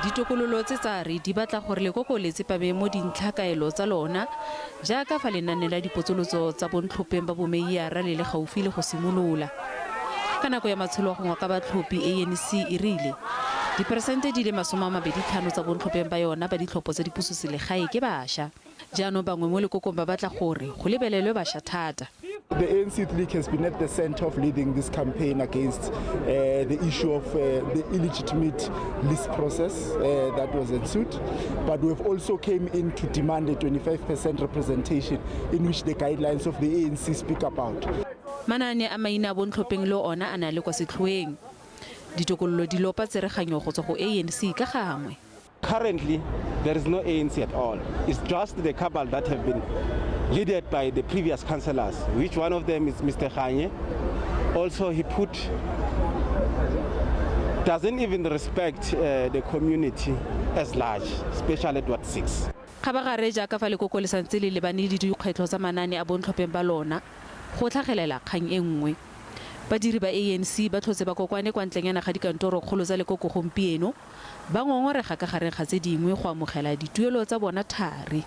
Ditokololo tse tsa re di batla gore lekoko le tsepame mo dintlhakaelo tsa lona jaaka fa lenane la dipotsolotso tsa bontlhopheng ba bomeiara le le gaufi le go simolola. Ka nako ya matsholo a go ngoka batlhophi ANC e rile diperesente di le 25 tsa bontlhopheng ba yona ba ditlhopho tsa dipusoselegae ke bašwa. Jaanong bangwe mo lekokong ba batla gore go lebelelwe bašwa thata. The ANC Youth League has been at the center of leading this campaign against the issue of the illegitimate list process that was ensued. But we've also came in to demand a 25% representation in which the guidelines of the ANC speak about. Manaane a maina a bontlhopheng le ona a na le kwa setlhoeng. Ditokololo di lopa tsereganyo go tswa go ANC ka gangwe. Currently, there is no ANC at all. It's just the cabal that have been led by the previous councillors, which one of them is Mr. Khanye. Also, he put doesn't even respect the community as large, especially at Ward 6. Kgabagare jaaka fa lekoko le santse le lebane le dikgwetlho tsa manaane a bontlhopheng ba lona, go tlhagelela kgang e nngwe. Badiri ba ANC ba tlhotse ba kokwane kwa ntlenyana ga dikantorokgolo tsa lekoko gompieno, ba ngongorega ka gareng ga tse dingwe go amogela dituelo tsa bona thari.